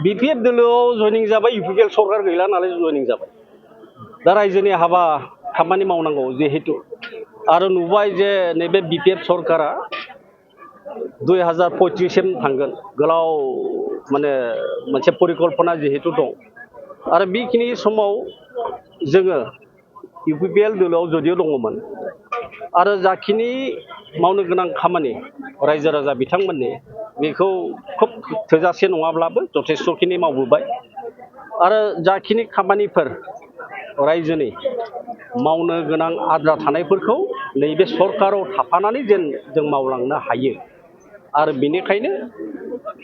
BPF दोलोआव जयनिं जाबाय UPPL सरकार गैला नालाय जयनिं जाबाय दा रायजोनि हाबा खामानि मावनांगौ जिहेतु आरो नुबाय जे नैबे बिपिएफ सरकारा 2035 सिम थांगोन गोलाव माने मोनसे परिकल्पना जिहेतु दं आरो बेखिनि समाव जोङो इउपिपिएल दोलोआव जदिय' दङमोन आरो जाखिनि मावनो गोनां खामानि रायजो राजा बिथांमोननि बेखौ खोब थोजासे नङाब्लाबो जथेस्थ'खिनि मावबोबाय आरो जाखिनि खामानिफोर रायजोनि मावनो गोनां आद्रा थानायफोरखौ नैबे सरकाराव थाफानानै जों मावलांनो हायो आरो बेनिखायनो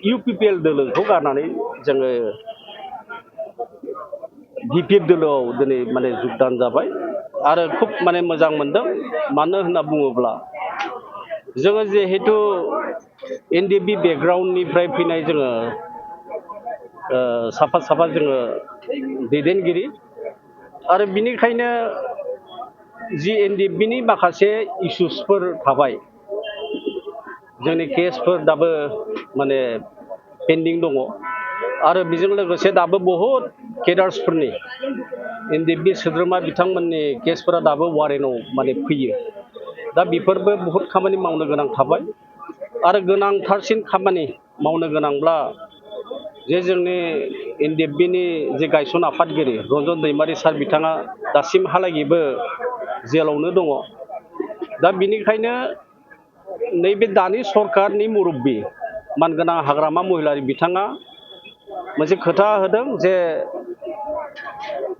इउपिपिएल दोलोखौ गारनानै जोङो बिपिएफ दोलोआव दिनै माने जुगदान जाबाय आरो खुब माने मोजां मोनदों मानो होनना बुङोब्ला जोङो जिहेतु एनडिएफबि बेकग्राउन्डनिफ्राय फैनाय जोङो साफा जोङो दैदेनगिरि आरो बिनिखायनो जि एनडिएफबिनि माखासे इस्युसफोर थाबाय जोंनि केसफोर दाबो माने पेन्डिं दङ आरो बेजों लोगोसे दाबो बहुद केडार्सफोरनि एनडिएफबि सोद्रोमा बिथांमोननि केसफोरा दाबो वारेन्टआव माने फैयो दा बेफोरबो बहुद खामानि मावनो गोनां थाबाय आरो गोनांथारसिन खामानि मावनो गोनांब्ला जे जोंनि एनडिएफबिनि जे गायसन आफादगिरि रन्जन दैमारि सार बिथाङा दासिमहालागैबो जेलावनो दङ दा बिनिखायनो नैबे दानि सरकारनि मुरब्बि मानगोनां हाग्रामा महिलारि बिथाङा मोनसे खोथा होदों जे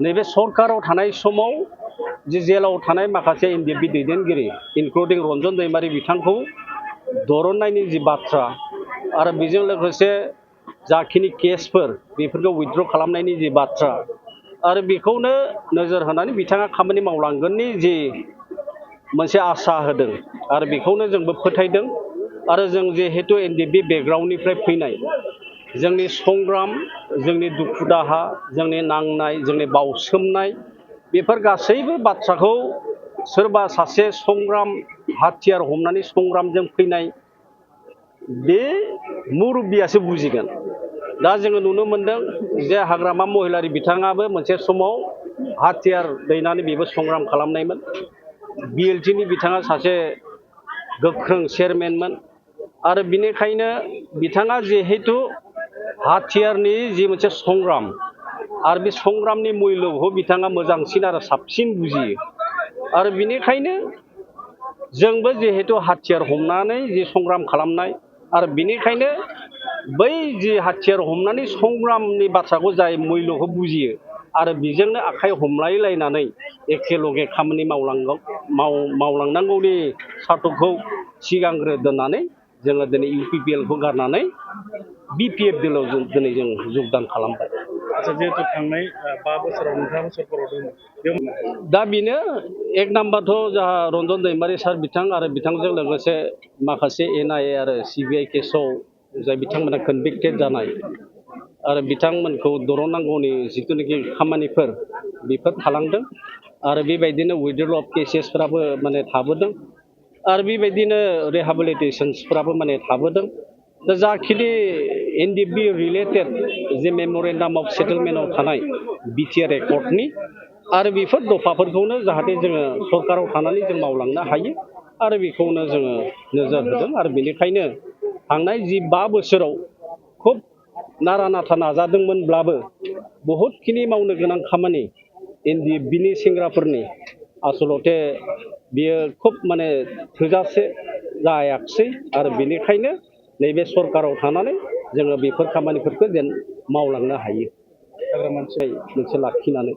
नैबे सरकाराव थानाय समाव जे जेलाव थानाय माखासे एनडिएफबि दैदेनगिरि इनक्लुडिं रन्जन दैमारि बिथांखौ दरननायनि जि बाथ्रा आरो बेजों लोगोसे जाखिनि केसफोर बेफोरखौ उइथड्र खालामनायनि जि बाथ्रा आरो बेखौनो नोजोर होनानै बिथाङा खामानि मावलांगोननि जि मोनसे आसा होदों आरो बेखौनो जोंबो फोथायदों आरो जों जिहेतु एनडिएफबि बेकग्राउन्डनिफ्राय फैनाय जोंनि संग्राम जोंनि दुखु दाहा जोंनि नांनाय जोंनि बावसोमनाय बेफोर गासैबो बाथ्राखौ सोरबा सासे संग्राम हाथियार हमनानै संग्रामजों फैनाय बे मुरब्बियासो बुजिगोन दा जोङो नुनो मोनदों जे हाग्रामा महिलारि बिथाङाबो मोनसे समाव हाथियार दैनानै बेबो संग्राम खालामनायमोन बिएलटिनि बिथाङा सासे गोख्रों चेयारमेनमोन आरो बिनिखायनो बिथाङा जिहेतु हाथियारनि जि मोनसे संग्राम आरो बे संग्रामनि मुल्यखौ बिथाङा मोजांसिन आरो साबसिन बुजियो आरो बिनिखायनो जोंबो जिहेतु हाथियार हमनानै जि संग्राम खालामनाय आरो बिनिखायनो बै जि हाथियार हमनानै संग्रामनि बाथ्राखौ जाय मुल्यखौ बुजियो आरो बेजोंनो आखाइ हमलायलायनानै एखेलगे खामानि मावलांनांगौनि सार्थखौ सिगांग्रो दोननानै जोङो दिनै इउपिपिएलखौ गारनानै बिपिएफ दोलोआव दिनै जों जुगदान खालामबाय आচ্ছা जिहेतु थांनाय 5 बोसोराव नोंथाङाबो सरकाराव दङ दा बेनो एक नाम्बारथ' जोंहा रन्जन दैमारि सार बिथां आरो बिथांजों लोगोसे माखासे एनआइए आरो सिबिआइ केसाव जाय बिथांमोना कनभिक्टेड जानाय आरो बिथांमोनखौ दरननांगौनि जिथुनाखि खामानिफोर बेफोर थालांदों आरो बेबायदिनो उइथड्रल अफ केसेसफ्राबो माने थाबोदों आरो बेबायदिनो रिहेबिलिटेशन्सफ्राबो माने थाबोदों दा जाखिनि एनडिएफबि रिलेटेड जे मेम'रेन्डाम अफ सेटेलमेन्टआव थानाय बिटिआर एकर्डनि आरो बेफोर दफाफोरखौनो जाहाथे जोङो सरकाराव थानानै जों मावलांनो हायो आरो बेखौनो जोङो नोजोर होदों आरो बेनिखायनो थांनाय जि 5 बोसोराव खुब नारा नाथा नाजादोंमोनब्लाबो बहुतखिनि मावनो गोनां खामानि एनडिएफबिनि सेंग्राफोरनि आसलते बियो खुब माने थोजासे जायाखिसै आरो बेनिखायनो नैबे सरकाराव थानानै जोङो बेफोर खामानिफोरखौ जेन मावलांनो हायो मोनसे लाखिनानै